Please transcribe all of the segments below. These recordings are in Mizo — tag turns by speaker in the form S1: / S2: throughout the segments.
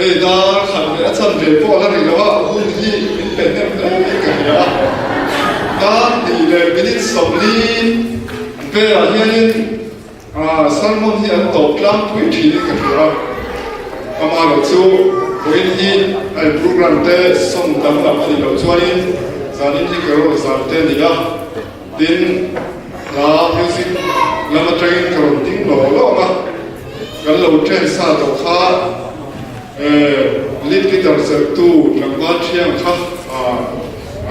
S1: Hei dar khat leh a chanve pawh a la rih lo a, hun hi min pe hnem hle in ka hria a. Dar hnih leh minute 40 velah hianin sermon hi an tawp tlangpui thin in ka hria a. Amaherawhchu vawiin hi hei program te sawm danglam a nih loh chuanin zanin hi carol zan te a ni a. Tin, hla music lam atangin ka rawn ding lawk lawk a, kan lo train sa tawh kha lead guitar chelhtu tlangval thiang kha a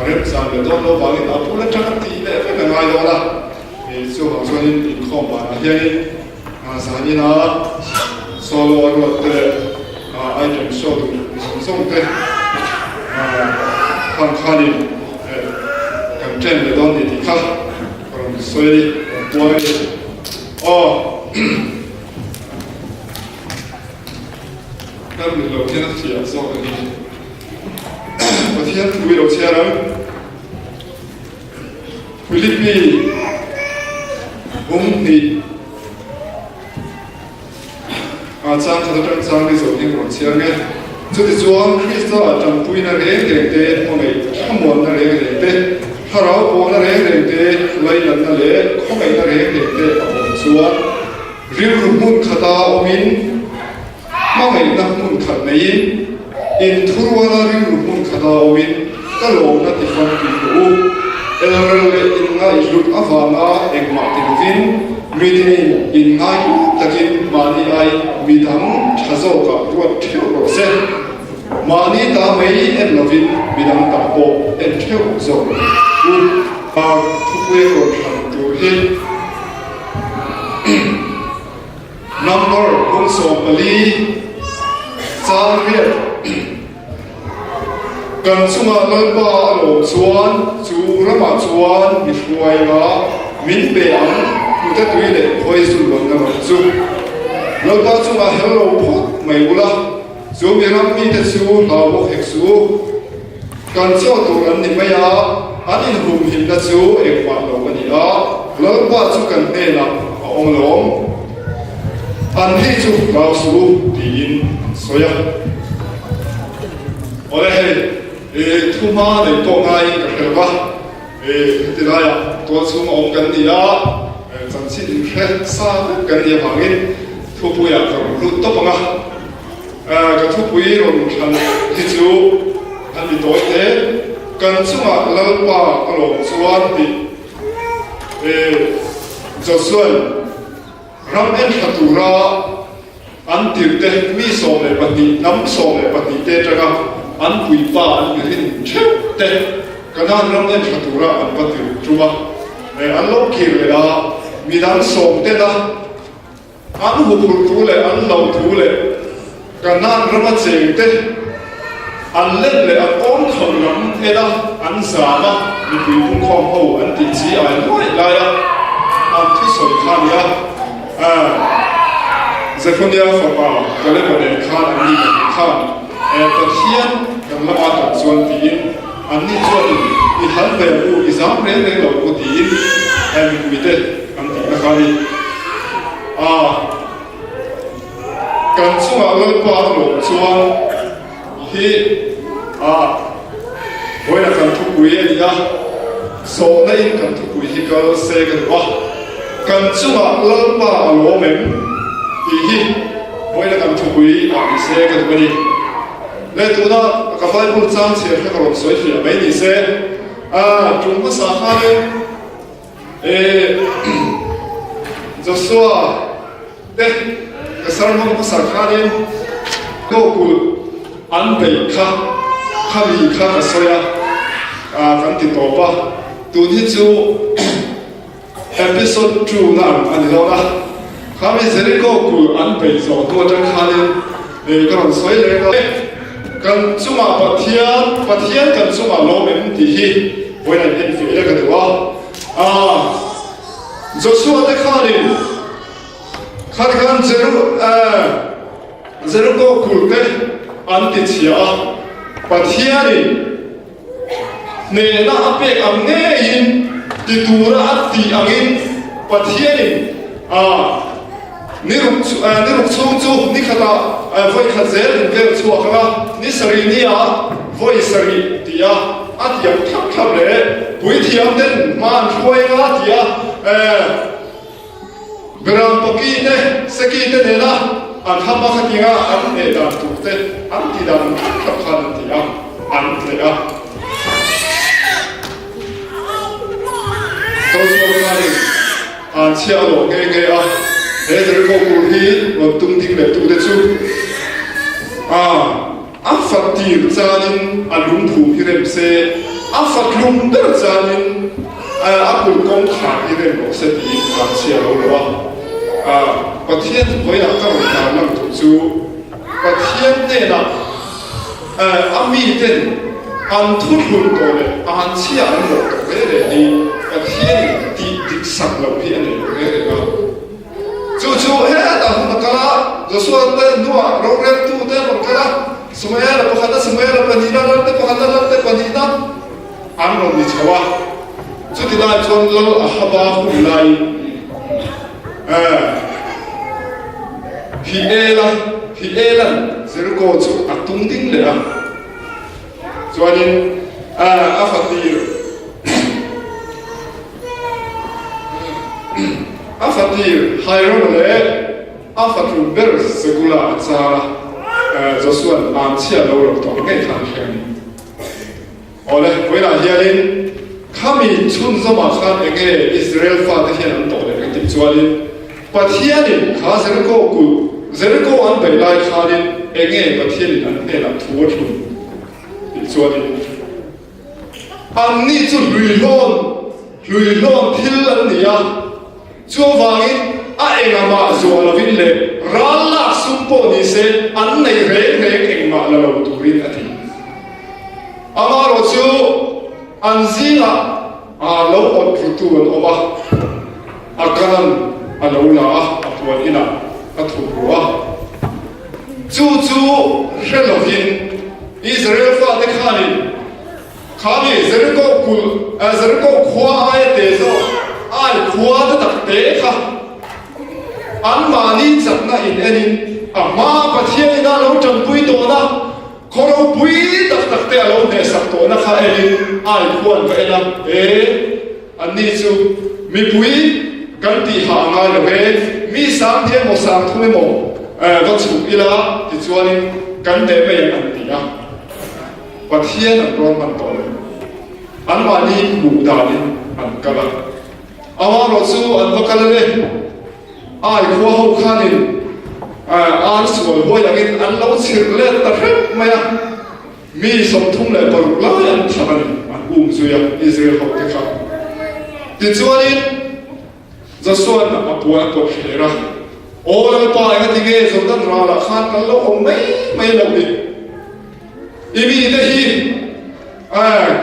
S1: remchan leh dawn lo vangin a bul atanga tih leh vek a ngai dawn a, chuvang chuanin inkhawm banah hianin zanina solo a ruat te leh item show duh zawng zawng te khang khanin kan chen leh dawn ni tih kha ka rawn sawi a ni, ka rawn puang a ni. Aw kan mit lo hian a fiah zawk a ni. Pathian thu i lo chhiar ang. Philippi 2. A chang khat atang chang ni zawh hi ka rawn chhiar nge. Chutichuan, Krista ah tanpuina reng reng te, hmangaih thlamuanna reng reng te, thlarau pawhna reng reng te, lainatna leh khawngaihna reng reng te a awm chuan rilru hmun khata awmin, hmangaihna hmun khat neiin, inthuruala rilru hmun khata awmin ka lawmna ti famkim rawh u. Elrel leh inngaihhlut avanga engmah ti lovin, Mitinin inngaihlu takin mahni ai midang tha zawkah ruat theuh rawh se. Mahni ta mai en lovin midang ta pawh en theuh zawk rawh u. Thupui a rawn thlan tur hi number 14 chang riat. Kan chungah Lalpa a lawm chuan chu ramah chuan mi hruai anga min pe ang hnute tui leh khawi zu luanna ram chu. Lalpa chungah hel lo phawt mai ula, chu mi ram mite chu hlau bawk hek suh u. Kan chaw tur an ni mai a, an inhumhimna chu engmah lo a ni a, Lalpa chu kan hnenah a awm alawm. An ni chu hlau suh u tiin an sawi a. Awle hei i thu hma nei pawh ngaiin ka hre lova, i heti laiah tual chhung a awm kan ni a, chanchin inhre sa vek kan nih avangin thupuiah ka rawn lut tawp ang a. Ka thupui rawn thlan hi chu a ni tawi hle, kan chungah Lalpa ka lawm chuan tih Joshua-in Ram enthla tura an tirhte mi 12, hnam 12 te atanga an puipa an mirin theuh te Kanaan ram enthla tura an va tirh tum a, an lo kir leh a, midang sawm tena an huphurh thu leh an hlauh thu leh Kanaan rama cheng te an let leh an awm kho lam en a, an zam a, mipui pungkhawm ho an tih chi ai nuaih lai a, an thusawi kha a ni a. Zephaniah fapa Kaleba nen khan an ni pahnih khan Pathian kan lama tan chuan tiin an ni chuanin i hal ve ang u, i zam reng reng lo ang u tiin mipuite an tihna kha a ni. Kan chungah Lalpa a lawm chuan hi a vawiin kan thupui a ni a, zawhna in kan thupui hi kal se ka duh a, kan chungah Lalpa a lawm em tih hi vawiin kan thupui ah ni se ka duh a ni. Le tuna ka Bible chang chhiar kha ka rawn sawi fiah mai ni se, a tum hmasa khanin E Joshua te ka sermon hmasa khanin Gokul an beih kha khami kha ka sawi a, kan ti tawp a, tun hi chu episode 2 na ang a ni dawn a, khami Jericho kulh an beih zawh hnu atang khanin ka rawn sawi leh a, kan chungah Pathian, Pathian kan chungah lawm em tih hi Vawiin an enfiah ila ka duh a, aah Joshua te khanin khan khan Jeru eh Jericho kulh te an ti chhia a, Pathianin hnehna a pek ang ngeiin ti tura a tih angin Pathianin aah. Ni ruk ni ruk chhung chu ni khatah vawi khat zel in vel chhuak ang a, ni sarih nia vawi sarih ti a a tiam thlap thlap leh puithiam ten hma an hruai ang a ti a, Beram paki te seki te nena an hama khatinga an hneh dan tur te an ti dan thlap thlap khan an ti a, an hneh a. Joshua khanin an chhia a lawh nghe nghe a, he Jericho kulh hi rawn tum ding leh tute chu a a fat tir chanin a lungphum hi rem se, a fat lum ber chanin a kulh kawngkhar hi rem rawh se tiin an chhia lo lo a. A Pathian vawiah ka rawn tarlang tur chu Pathian hnenah A miten an thuthlun tawh leh a han chhia an lawh tawh reng reng hi Pathianin tih dik sak loh hi a nei lo reng reng a. Chu chu hetah hun a kal a, Joshua te hnuah roreltu te an rawn kal a, Samuela pakhatna, Samuela pahnihna, Lalte pakhatna, Lalte pahnihna an rawn ni chho a. Chuti lai chuan Lal Ahaba hun laiin Hiela, Hiela'n Jeriko chu a tung ding leh a, chuanin a fatir, a fatir Hiram leh a fatlum ber Segula a char a, Josua'n anchhia lo lo tawh ngei kha an thleng a ni. Awle, vawiinah hianin khami chhunzawmah khan enge Israel fate hian an tawh leh reng tih chuanin Pathianin kha Jericho kulh, Jericho an beih lai khanin enge Pathianin an hnenah thu a thlun tih chuanin anni chu hluihlawn, hluihlawn thil an ni a, chuvangin a engahmah zuah lovin leh ral lak sum pawh ni se an nei reng reng engmah la lo turin a ti. Amaherawh chu an zingah lo awt rutu an awm a, a kanan a lo la a, a puan inah a thup ru a. Chu chu hre lovin Israel fate khanin khami Jeriko kulh, Jeriko khua aia te zawk, Ai khua te tak te kha anmahni chakna in enin a hmaa Pathian ina lo tanpui tawhna Khaw ropui tak tak te a lo hnehsak tawhna kha enin ai khuan ka en a, e, anni chu mipui kan tih hah a ngai lo e, mi sang hi emaw sang thum emaw va chhuk ila tichuanin kan hneh mai ang an ti a, Pathian an rawn hman tawh lo, anmahni hmuh danin an kal a, amaherawh chu an va kal a le. Ai khua ho khanin ar sual huai angin an lo chhirh let ta hrep mai a, mi 36 lai an that a ni, an um zui a Israel ho te kha. Tichuanin Joshua-a'n a puan a pawt thler a, Aw Lalpa, engati nge Jordan ralah khan kan lo awm mai mai loh ni? I mite hi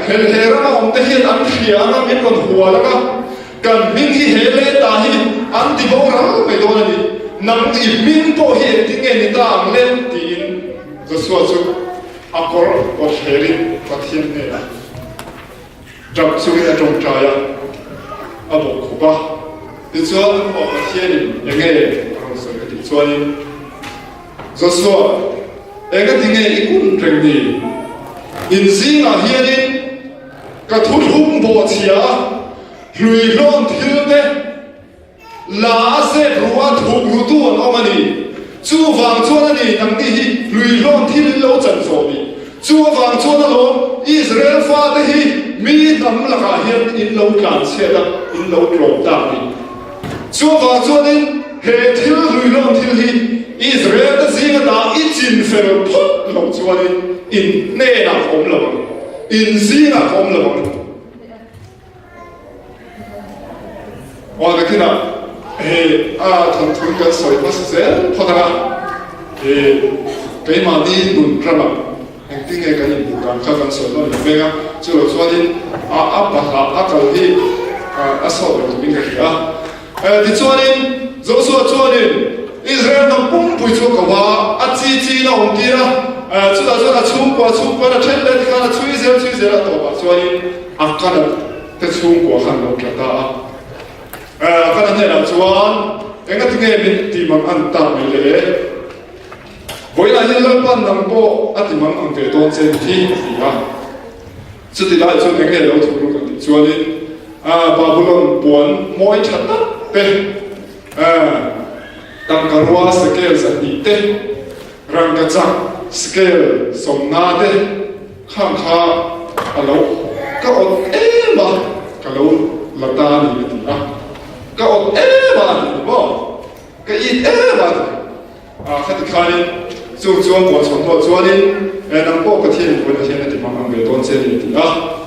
S1: Helhe rama awmte hian an hria anga min rawn hual anga, kan hming hi he leta hi an ti boral mai dawn a ni. Nang i hming pawh hi engtin nge ni ta ang le? tiin Joshua chu a kawr pawt hlerin Pathian hnenah ṭap chungin a ṭawngṭai a, a bawk khup a. Tichuan aw Pathianin enge a rawn sawi ka tih chuanin, Joshua, engati nge i kun reng ni? In zingah hianin ka thuthlung bawhchhia a, hluihlawn thil te la a zep ru a thuk rutu an awm a ni. Chuvang chuan a ni, nangni hi hluihlawn thil in lo chan zawh ni. Chu avang chuan alawm, Israel fate hi mi hnam lakah hian in lo tlanchhiat a, in lo tlawm tak ni. Chuvang chuanin he thil hluihlawn thil hi Israel-te zinga dah i chin fel phawt loh chuanin in hnenah ka awm lo ang, in zingah ka awm lo ang. Aw nakinah hei a thawnthu kan sawi hmasa zel phawt ang a, he keimahni nun ramah Engtin nge kan inhmuh dan kha kan sawi nawn leh veng a, chu lo chuanin a a bahlah a kal hi a sawt lo tumin ka hria a. Tichuanin Joshua chuanin Israel hnam pumpui chu a ko a, a chi chiin a awm tir a, chutah chuan a chhungkua chhungkua a then leh tikhan a chhui zel chhui zel a tawpah chuanin a Kanaan te chhungkua kha an lo tla ta a. Kanaan hnenah chuan. Engatinge min ti mang an tak mai le? Vawiinah hian Lalpan nang pawh a ti mang ang ve dawn che ni hi, a ti a. Chuti lai chuan eng nge lo thuk ruk ang tih chuanin Babulon puan mawi tha tak te, tangka rua sekel 200 te, rangkachak sekel 50 te khang kha a lo ka awt em a, ka lo la ta a ni a ti a. Ka awt em a a ti ni maw? Ka it em a ti. A khati khanin chung chuan puan chhawn hnuah chuanin eh nang pawh Pathian in puan hian a ti hmang ang ve dawn che a ni a ti a,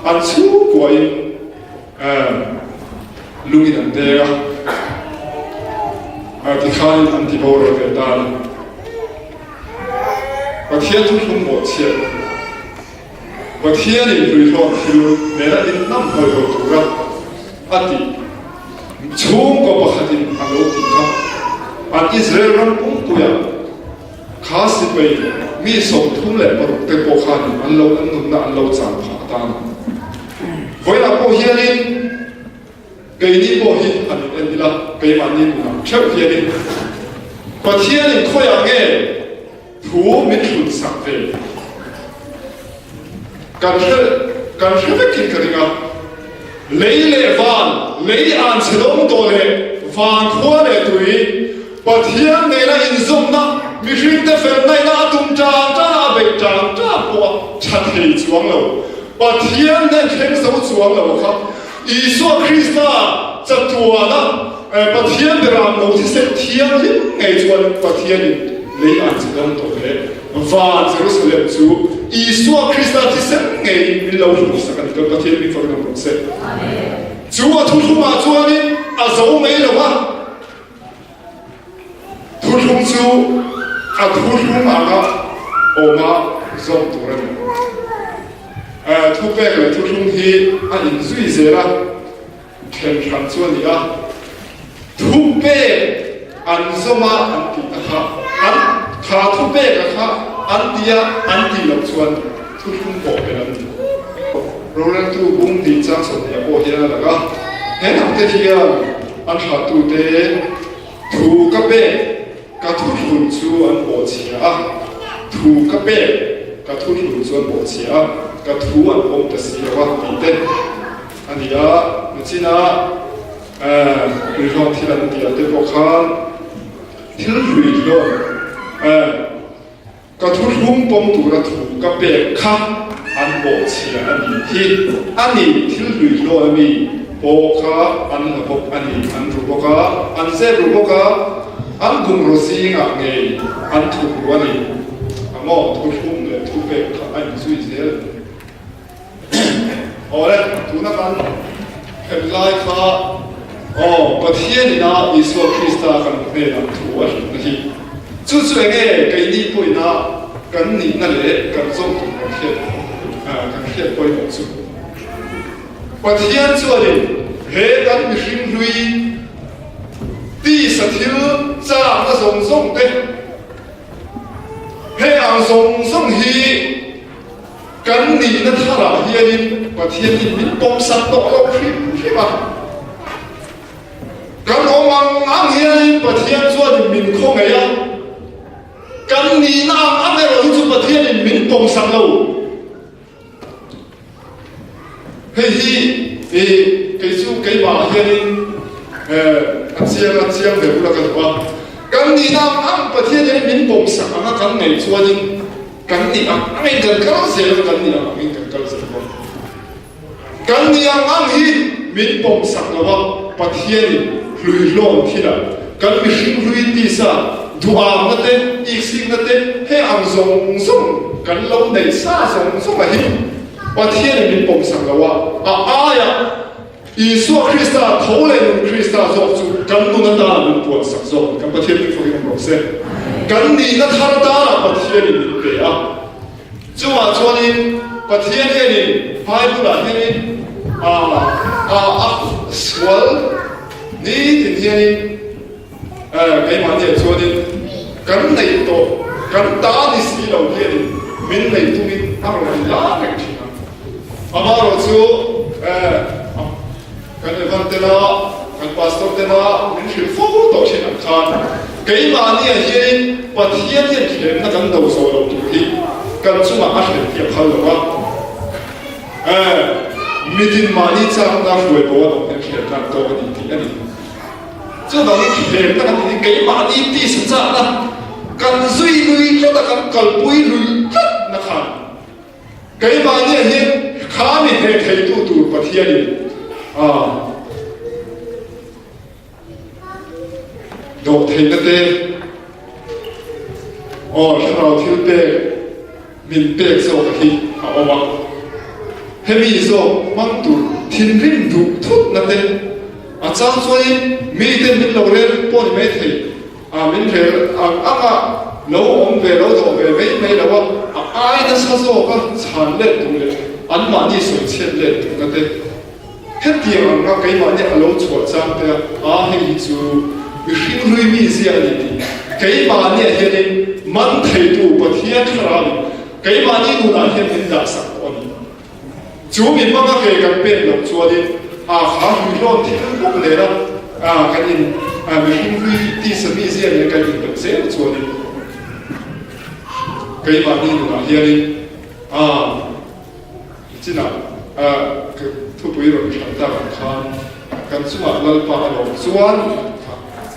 S1: an chhungkuahin eh lungin an deng a, a ti khanin an ti boral ve ta a ni. Pathian thuthlung bawhchhiat Pathianin hluihlawm thil nena innam hnawih lo tura a tih chhungkaw pakhatin a lo tih kha an Israel ram pumpuiah kha sipai mi 36 te pawh khanin an lo an nunna an lo chang phah atan vawiinah pawh hianin Keini pawh hi han in en ila, keimahni nunah theuh hianin Pathianin khawiah nge thu min hlun sak ve? Kan hre kan hre vekin ka ring a, lei leh van, lei an chhe dawng tawh leh van khua leh tui, Pathian nena inzawmna, mihringte felnaina a tum tang tang a, a beih tang tang pawh a tha thei chuang lo. Pathian nen thleng zo chuang lo kha Isua Krista chatuana Pathian beram lo thisen thianghlim ngei chuan Pathianin lei an che dawng tawh hle. Van Jerusalem chu Isua Krista thisen ngeiin min lo hmuhsak a ni. Kan Pathian min fak dang rawh se. Chu a thuthlungah chuanin a zo mai lo va. Thuthlung chu a thuthlung anga awma zawm tur a ni. Thupek leh thuthlung hi a inzui zel a, then hran chu a ni a. Thupek an zawm a an tih ta kha, an kha thupek a kha an ti a, an tih loh chuan thuthlung pawh pel an ni. Roreltu bung tih chang 20 pawh hian a lang a, he hnamte hian An thlahtute thu ka pek ka thuthlun chu an bawhchhia a, thu ka pek ka thuthlun chu an bawhchhia a, ka thu an pawm ta si lo a tih te a ni a. Nachina hluihlawn thil an tih ah te pawh khan thil hluihlawn Ka thuthlung pawm tura thu ka pek kha an bawhchhia a ni hi a ni, thil hluihlawn a mi pawh kha an la bawk a ni, an ru bawk a, an zep ru bawk a, an bungraw zingah ngei an thup ru a ni. A maw thuthlung leh thupek kha a inzui zel a ni. Awle, tuna kan khelh lai kha aw Pathian ina Isua Krista kan hnenah thu a hrilhna hi chu chu enge keini pawhina kan nihna leh kan zawm tur kan hriat kan hriat pawimawh chu. Pathian chuanin he kan mihring hlui tisa thil chakna zawng zawng te he ang zawng zawng hi Kan nihna tharah hianin Pathianin min pawmsak tawh loh hrim hrim a. Kan awm ang ang hianin Pathian chuanin min khawngaih a. Kan nihna ang ang erawh hi chu Pathianin min pawmsak lo. Hei hi i kei chu keimah hianin a chiang a chiang ve bula ka duh a. Kan nihna ang ang Pathianin min pawmsak anga kan ngaih chuanin Kan nih ang angin kan kal zel a, kan nih ang angin kan kal zel bawk. Kan nih ang ang hi min pawmsak lo a, Pathianin hluihlawn thilah kan mihring hlui tisa duhamna te, iksikna te, he ang zawng zawng kan lo neih sa zawng zawng a hi Pathianin min pawmsak lo a, a aiah Isua Krista tho leh nun Krista zawk chu kan nun atana min puansak zawk kan Pathian min fakin awm rawh se. Kan nihna thar atana Pathianin min pe a. Chungah chuanin Pathian hianin Bible-ah hianin a a a sual nitin hianin keimahniah chuanin kan neih tawh kan ta ni si lo hianin min nei tumin a rawn inlar reng thin a. Amaherawhchu kan Evan tela kan. Kan pastor tena min hrilh fo tawh thin ang khan keimahniah hianin Pathian hian thlemna kan do zawh loh tur hi kan chungah a hrel hi a phal lo a. Mitin mahni chakna hruai bo an awm hian thlemna an tawk a ni tih a ni. Chuvangin thlemna kan tih hi keimahni tisa chakna kan zui lui tlat a, kan kalpui lui tlatna khan Keimahniah hian kha mi hneh theitu tur Pathianin a dawhtheihna te, aw thlarau thil pek min pek zawk hi a awm a. Hemi zawk hmang tur thinrim duh thutna te, a chang chuanin mite min lo rel pawh ni maithei. A min rel ang ang a, lo awm ve lo dawh ve mai mai lo a, a ai nasa zawk a chhan let duh leh anmahni sawi chhiat let duhna te hetiang ang a keimahni a lo chhuah chang te a, a hei hi chu mihring hlui mi zia a ni tih keimahniah hianin man theitu Pathian Thlarauin keimahni nunah hian min dahsak tawh a ni. Chu mi hmanga ke kan pen loh chuanin a kha hruihlawn thil bawk nen a kan in mihring hlui tisa mizia nen kan inbelh zel chuanin keimahni nunah hianin a chinah thupui rawn hran tak ang khan kan chungah Lalpa a lawm chuan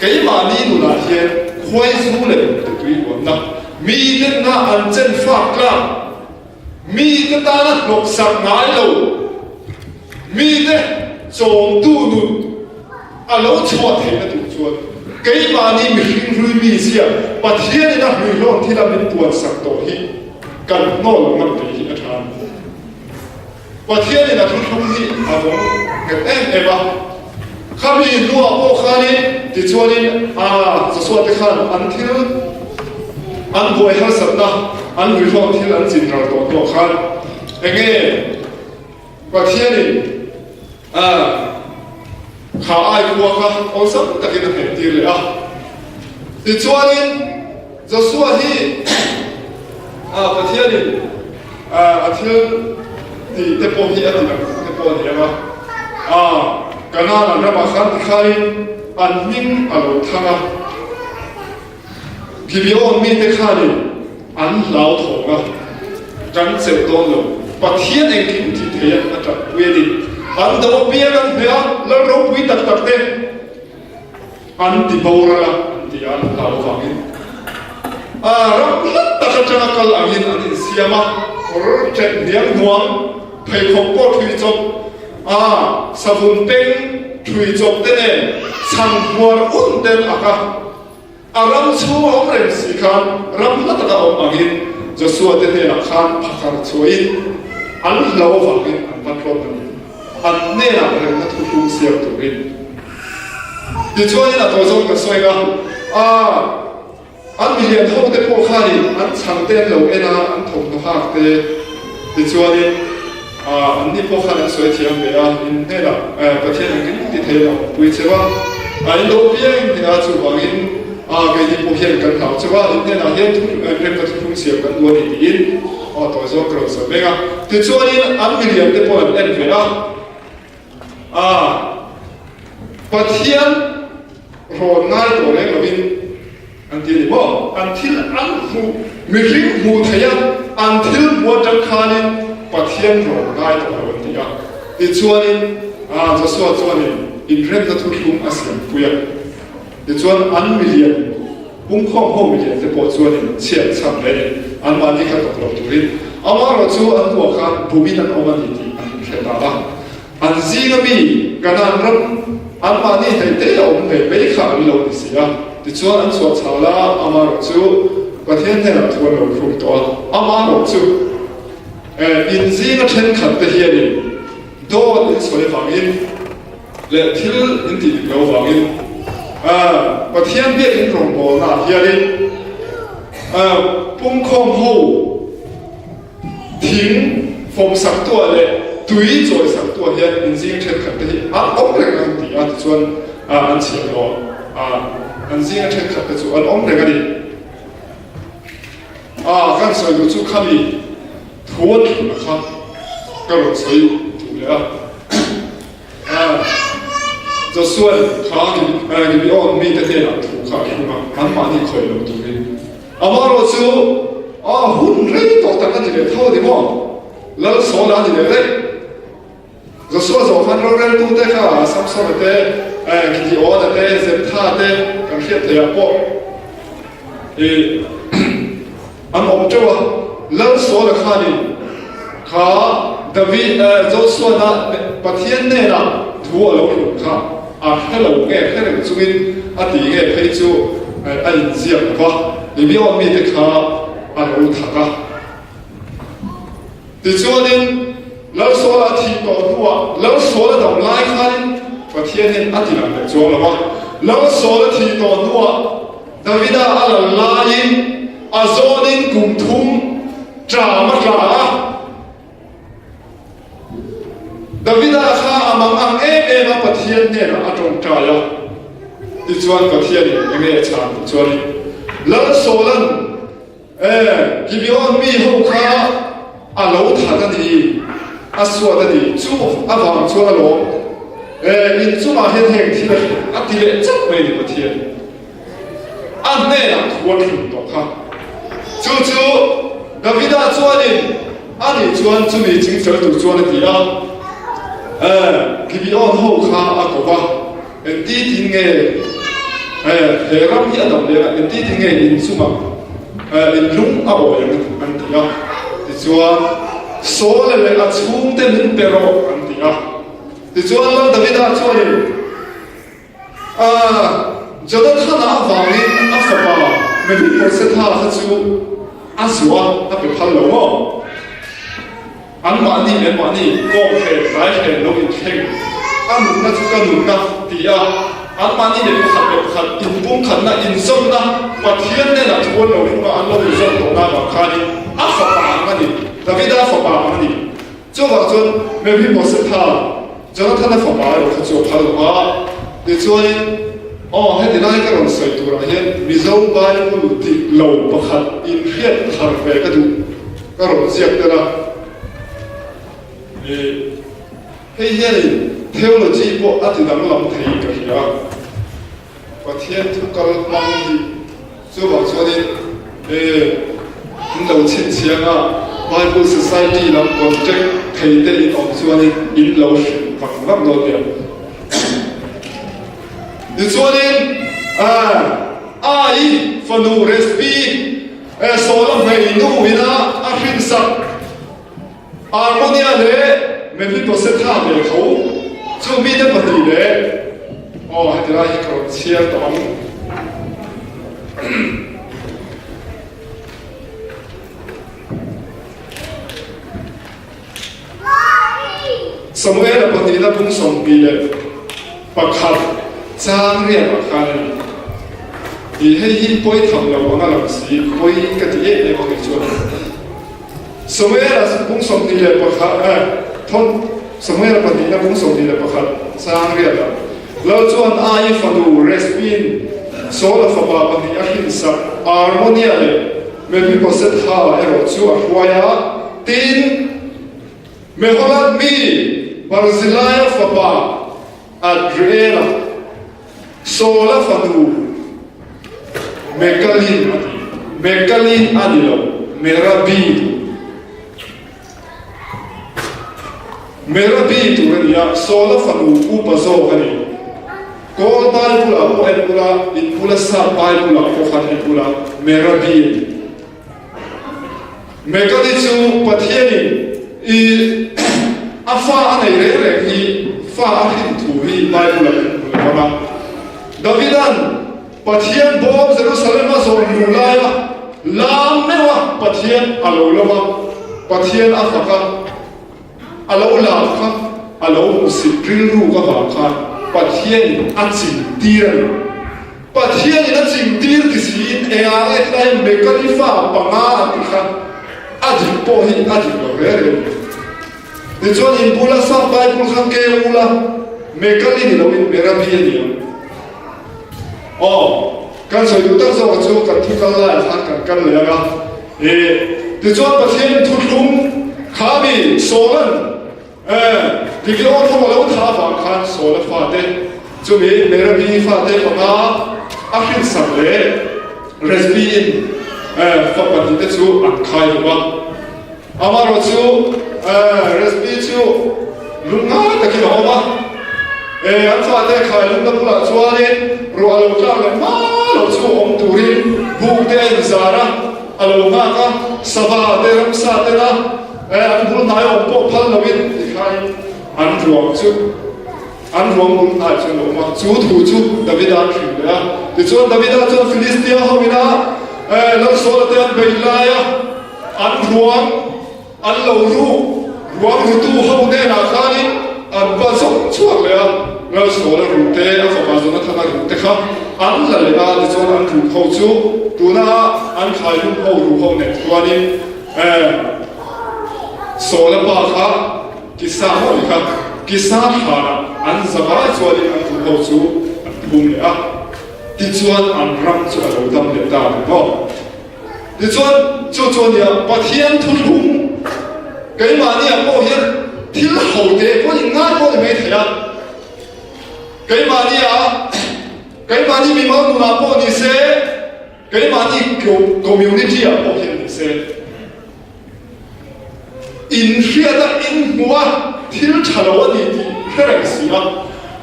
S1: keimahni nunah hian khuaizu leh tui luanna mi denna an chen fak tlak Mite tana hnawksak ngai lo, mite chawmtu nun a lo chhuah theihna tur chuan keimahni mihring hlui mi zia Pathianin a hluihlawn thila min puansak tawh hi kan hnawl ngam thei hi a tha a ni. Pathianin a thuthlung hi a vawng nghet em em a, khami hnuah pawh khanin tichuanin a Joshua te khan an thil an buai harsatna an hluihlawn thil an chin ral tawh hnuah khan enge Pathianin a kha ai khua kha awlsam takin a hmeh tir leh a. Tichuanin Joshua hi a Pathianin a thil tih te pawh hi a ti lang te pawh a ni ang a, a Kanaan an ramah khan tikhain an hming a lo thang a, Gibeon mite khanin an hlauthawng a, kan chelh dawn lo, Pathian engkim tih thei a a ṭanpui a ni. An do apiang an hmeh a, lal ropui tak tak te. An ti boral a, an ti a, an hlau avangin a ram hlat tak atanga kal angin an insiam a, kawr ṭet hniang hnuang, pheikhawk pawh ṭhui chawp, a savun peng ṭhui chawp te nen chhan hmuar un ten ak a, a ram chhung a awm reng si khan ram hla taka awm angin Joshua te hnenah khan phakar chhuahin an hlau avangin an va tlawm a ni. An hnenah remna thuhlum siam turin. Tichuanin a tawi zawng ka sawi a, a an milian ho te pawh khanin an chhang te an lo en a, an thawmhnaw hak te, tichuanin a anni pawh khan an sawi thiam ve a, in hnenah Pathian engkim ti thei an awmpui cheu a, a in lo piang hneh a, chuvangin a keini pawh hian kan hlau cheu a, in hnenah hian thu remna thuhlum siam kan duh a ni tiin a tawi zawng ka rawn sawi veng a. Tichuanin an milian te pawh an en ve a. A, Pathian rawn ngai tawh reng lovin an ti a ni maw? An thil an hmuh, mihring hmuh theih a, an thil hmuh atang khanin Pathian rawn ngai tawh lo an ti a. Tichuanin Joshua chuanin inremna thuthlung a siampui a. Tichuan an milian, pungkhawm ho milian te pawh chuanin chhiat chhan leh anmahni kha tawk lo turin amaherawh chu an hnuah khan bumin an awm a ni tih an inhre ta a. An zinga mi Kanaan ram anmahni hnaihte a awm ve mai kha an lo ni si a. Tichuan an chhuah chhal a, amaherawh chu Pathian hnenah thu an lo thluk tawh a. Amaherawh chu in zinga thenkhat te hianin dawt in sawi avangin, leh thil in tih dik lo vangin Pathian biakin rawngbawlna ah hianin pungkhawm ho thing fawm sak tuah leh tui chawi sak tuah hian in zing thenkhat te hi an awm reng ang ti a tichuan an chhiah lo a an zinga thenkhat te chu an awm reng a ni. A kan sawi duh chu khami thu a thlun kha ka rawn sawi duh leh a. Josua'n kha Gibeon mite hnenah thu kha a thlung a, anmahni khawih lo turin. Amaherawhchu, a hun rei tawh tak a ni leh tho a ni maw? Lal Saula a ni leh daih. Josua zawh khan roreltute kha Samsona te, Gideona te, Zeptha te kan hriat theih ah pawh i an awm teuh a. Lal Saula khanin kha David Josuana Pathian hnenah thu a lo hlum kha a hre lo nge hre reng chungin a ti nge phei chu a inziak lo va, Gibeon mite kha a lo thak a. Tichuanin, Lalsuala a thih tawh hnuah Lalsuala dam lai khanin Pathianin a ti lang leh chuang lo a. Lalsuala thih tawh hnuah Davida a lal laiin a zawnin kum thum ṭam a tla a. Davida kha a mang ang em em a Pathian hnenah a ṭawngṭai a. Tichuan Pathianin enge a chhan tih chuanin Lalsuala'n E, Gibeon mi ho kha a lo that a ni, a suat a ni, chu avang chuan a lawm. E, in chungah hian heng thil a thleng a ti leh chauh mai ni Pathian. A hnenah thu a thlun tawh kha. Chu chu Davida chuanin a nih chuan chumi chingfel tur chuan a ti a. E, Gibeon ho kha a ko va. Engti tin nge he ram hi a dam leh a, engti tin nge in chungah in lung a awi ang an ti a. Tichuan, Saul-a leh a chhungte min pe rawh an ti a. Tichuan, Lal Davida chuanin Jonathana avangin a fapa Mephibosetha kha chu a zuah a, a pe phal lo maw? Anmahni leh mahni kawng hren tlai hren lo inthleng, a nunna chu ka nunna ti a, anmahni leh pakhat leh pakhat inpumkhatna, inzawmna, Pathian hnenah thu an lo hlung a, an lo inzawm tawhna avang khanin a fapa ang a ni, Davida fapa ang a ni. Chuvang chuan Mephibosetha, Jonathana fapa erawh kha chu a phal lo a, tichuanin, Aw, heti lai ka rawn sawi turah hian Mizo Bible dik lo pakhat inhriat thar ve ka duh. Ka rawn ziak tel a, ih hei hianin theology pawh a ti danglam thei ka hria a, Pathian thu kal hmang hi chuvang chuanin ih in lo chhinchhiang a, Bible Society lam contact thei te in awm chuanin in lo hrilh vak vak dawn nia. Tichuanin Ai fanu Respi Saula hmei nu ina a hrinsak Armonia leh Mephibosetha ve tho chu mite pahnih leh aw heti lai hi ka rawn chhiar tawh ang. Samuela pahnihna bung 21 chang riakah khan a ni. Ih hei hi pawi tham lo ang a lang si, pawi ka ti em em a kei chuan. Samuela bung 21 eh thawn Samuela pahnihna bung 21 chang riakah Lal chuan Ai fanu Respin Saula fapa pahnih a hrinsak Armonia leh Mephibosetha erawh chu a hruai a, Tin, Meholat mi Barzilaia fapa Adriela, Saula fanu Mekalin a ti. Mekalin a ni lo, Merabi tur. Merabi tur a ni a, Saula fanu upa zawk a ni. Kawl Bible-ah pawh en ula, in bula Sap Bible-ah pawh khan en ula, Merabi a ni. Mekani chu Pathianin i a fa a nei reng reng hi fa a hrin thu hi Bible-ah kan hmu lo vang a. Davida'n Pathian bawm Jerusalem a zawn luh laia lam meuha Pathian a lo lo va, Pathian a fak a, a lo lam kha a lo hmusit rilruk avang khan Pathianin a chingtir a ni. Pathianin a chingtir ti siin engah nge tlai Mekani fa panga an ti kha a dik pawh hi a dik lo reng reng a ni. Tichuan in bula sap Bible kha keu ula Mekani ni loin Merabi a ni ang. Aw, kan sawi duh tak zawkah chu kan thu kal laiah khan kan kal leh ang a. E, tichuan Pathianin thuthlung kha mi Sawlan E, Gibeon ho a lo thah avang khan Saula fate. Chumi Merabi fate panga a hrinsak leh Rezbi-in fa pahnihte chu an khai hlum a. Amaherawhchu Rezbi chu lungngai takin a awm a. An fate khailumna bulah chuanin ruah lo tlak leh hma lo chu awm turin buk te a inzar a, a lo nghak a, sava te ramsa tena an bul hnai awm pawh phal loin tikhain an ruang chu An ruang bul hnai chu an awm a, chu thu chu Davida an hrilh leh a. Tichuan Davida chuan Filistia ho ina Lalsawla te an beih laia an ruang an lo ruk ruang rutu ho hnenah khanin an va zawng chhuak leh a. Lalsawla ruh te, a fapa Jonathana ruh te kha an la leh a, tichuan an ruk ho chu tuna an khailum ho ruh ho nen chuanin Sawla pa kha Kisa ho ni kha Kisa thlanah an zavai chuanin an duh ho chu an phum leh a, tichuan an ram chu a lo dam leh ta ni maw? Tichuan chu chu a nia Pathian thuthlung keimahniah pawh hian thil ho te pawh in ngai pawh ni mai thei a, keimahnia keimahni mimal nunah pawh ni se, keimahni community ah pawh hian ni se. Inhriat a, inhmuh a, thil tha lo a ni tih hre reng si a,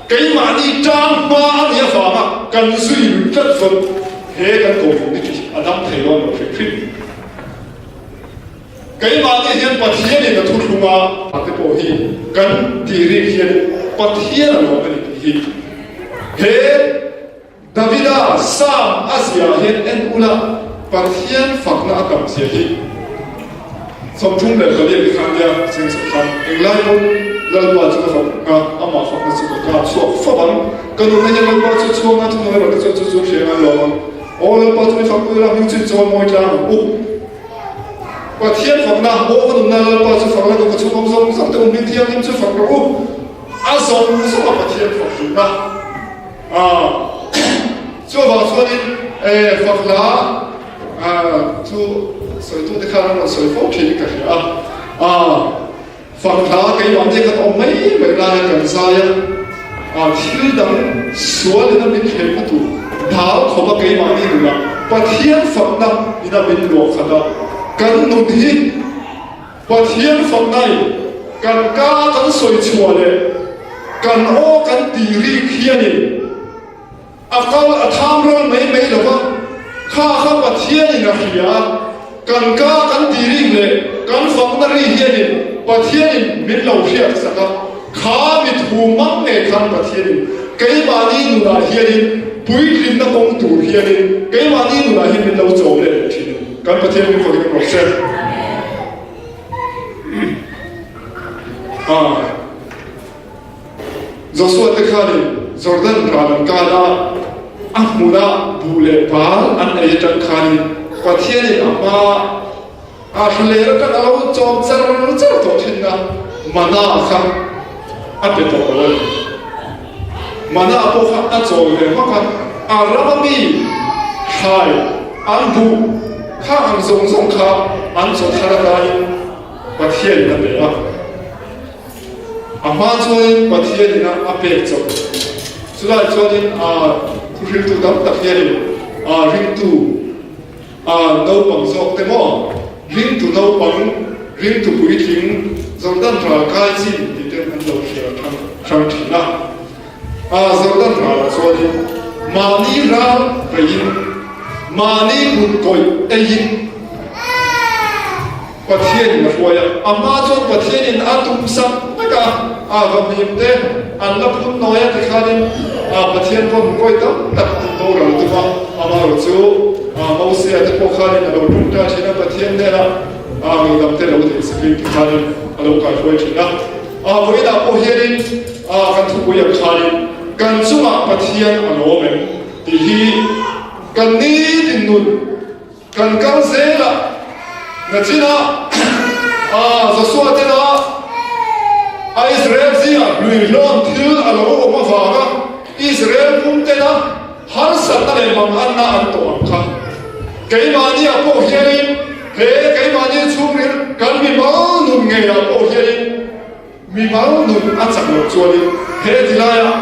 S1: keimahni tang hma a nih avanga kan zui lui tlat chuan he kan community a dam thei dawn lo hrim hrim. Keimahni hian Pathianin a thuthlung a, te pawh hi kan tih rik hian Pathian a lawm a ni tih hi he Davida Psalm a ziah hian en ula Pathian fakna a tam zia hi 34 ti khan nia cheng chhawk khan englai pawn Lalpa chu ka fak a, amah fakna chu ka kap chhuak fap ang. Ka nunna hian Lalpa chu chhuang a, thunawm erawh te chuan chu chu hriang an lawm ang. Aw Lalpa chu mi fak ula, hming chu i chawl mawi tlang ang u. Pathian fakna, aw ka nunna Lalpa chu fak la, ka chhungawm zawng zawng te u hming thianghlim chu fak rawh u. A zawng zawng a Pathian fak duhna. A, chuvang chuanin e fak hla chu sawitute khan an rawn sawi fo thin ka hria a. A, fak hla keimah te khan awm mai mai laia kan zai a, a thil dang sual ina min thleng tur dal khawpa keimahni nunah Pathian fakna ina min luah khat a, kan nun hi Pathian faknai kan ka kan sawi chhuah leh kan aw kan tih rik hianin a kal a tham ral mai mai lo va, kha kha Pathianin a hria a, kan ka kan tih rik leh kan fakna ri hianin Pathianin min lo hriat sak a, kha mi thu mang ngei khan Pathianin keimahni nunah hianin puitlinna kawng tur hianin keimahni nunah hian min lo chawm leh leh thin. Kan Pathian min fak in rawh se. Ah. Joshua te khanin Jordan ral an kan a, a hmuna buh leh bal an ei atang khanin Pathianin a hma a hriler atang a lo chawm char char tawh thin a, mana kha a pe tawh lo a ni. Mana pawh kha a chawl ve hmak a, a rama mi thlai an buh kha ang zawng zawng kha an chaw thar atangin Pathianin a pe a. A hma chuanin Pathianin a pek chawp. Chulai chuanin a thuhriltu tam tak hianin a ringtu A naupang zawk te maw? Ringtu naupang, ringtu puitling, Jordan ral kai chin tih ten an lo hria thang hrang thin a. A Jordan ralah chuanin mahni ral reiin, mahni kut kawih eiin Pathianin a hruai a. A hma chuan Pathianin a tum sak vek a, a va hnim te an la phun nawi a tikhanin a Pathian pawn kawi tam tak tih boral a tum a. Amaherawh chu Mosia te pawh khanin a lo tum ta thin a, Pathian hnenah a ngeihdam te lo theih sakin tikhanin a lo kaihruai thin a. A vawiinah pawh hianin kan thupui ang khanin kan chungah Pathian a lawm em tih hi kan nitin nun Kan kal zel a, nachinah Joshua tena a Israel zingah hluihlawn thil a lo awm avanga Israel pum tena harsatna leh manganna an tawh ang kha. Keimahniah pawh hianin he keimahni chhungril kan mimal nun ngeiah pawh hianin mimal nun a chak loh chuanin he tilaiah.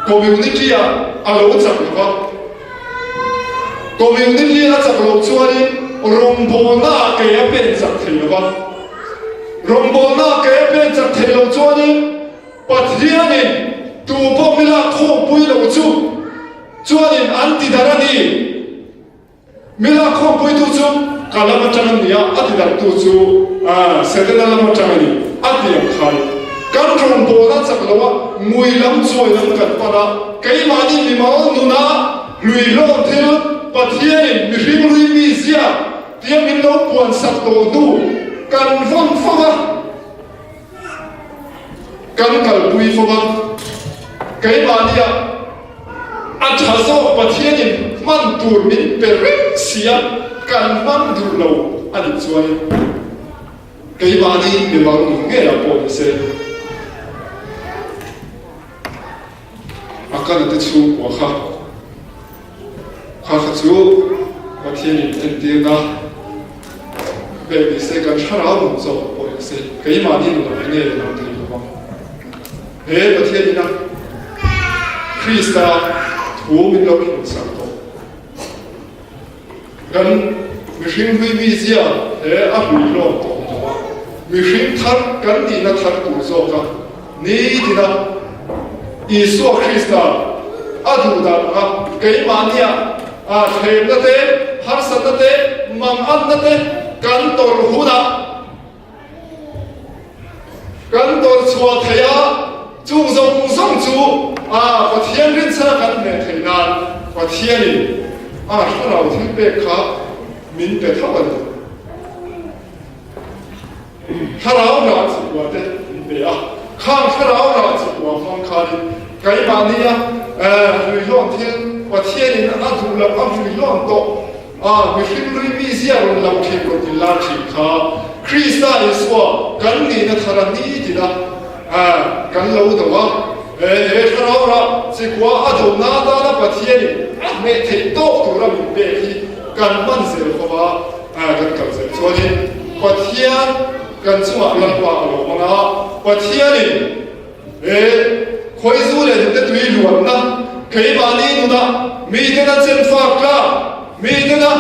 S1: Community-ah a lo chak lo va. Community a chak loh chuanin rawngbawlnaah kei a pen chak thei lo va. Rawngbawlnaah kei a pen chak thei loh chuanin Pathianin tu pawh mi lak khawmpui lo chu chuanin an ti darh a ni. Mi lak khawmpuitu chu ka lam atang a ni a, a ti darhtu chu Setana lam atang a ni, a ti ang khai. Kan rawngbawlna chak lo a, ngui lam chawi lam kan pan a, keimahni mimal nuna hlui hlawm thil Pathianin mihring hlui mi zia tia min lo puan sak tawh hnu kan vawn fo a. Kan kalpui fo va, keimahnia a tha zawk Pathianin hman tur min pe reng si a, kan hman duh lo a nih chuanin keimahni mimal nun ngeiah pawh ni se. A kana te chhungkua kha kha kha chu Pathianin entirna pek ni se, kan thlarau nun zawk pawh ni se, keimahni nun ah enge lang thei lo vang. He Pathianin a Krista thu min lo hrilhsak tawh. Kan mihring hlui mizia he a hlui hlawm tawh ni lo a, mihring thar kan nihna thar tur zawka nitina Isua Krista a duh dan anga keimahnia thlemna te, harsatna te, manganna te kan tawrh hunah Kan tawrchhuah theih a, chung zawng zawng chu a Pathian rinchhan a kan hneh theih nan Pathianin a thlarau thil pek kha min pe tho a ni. Thlarau rah chikua te min pe a, khang thlarau rah chikua hmang khanin keimahnia hluihlawn thil Pathianin a duh loh a hluihlawn tawh A mihring hlui mizia rawn lo thin rawn inlar thin kha Krista Isua kan nihna thar a ni tina kan lo do a. He thlarau rah chikua a dona atana Pathianin a hneh theih tawk tura min pek hi kan hman zel khawp a, kan kal zel chuanin Pathian kan chungah Lalpa a lo hmang a, Pathianin He khawizu leh hnute tui luanna keimahni nunah mitena chenfak tlak, mitena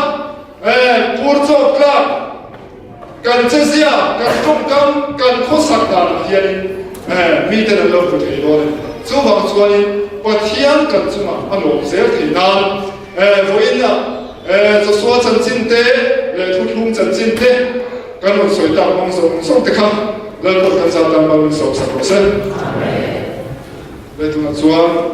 S1: pur chawk tlak, kan chezia, kan tawngkam, kan khawsak danah hianin miten an lo hmu thei dawn a ni. Chuvang chuanin Pathian kan chungah a lawm zel thei nan vawiinah Joshua chanchin te leh thuthlung chanchin te Kan rawn sawi tak hmang zawng zawng te kha Lalpan kan zat tan mal min sawm sak rawh se. Lei tunah chuan.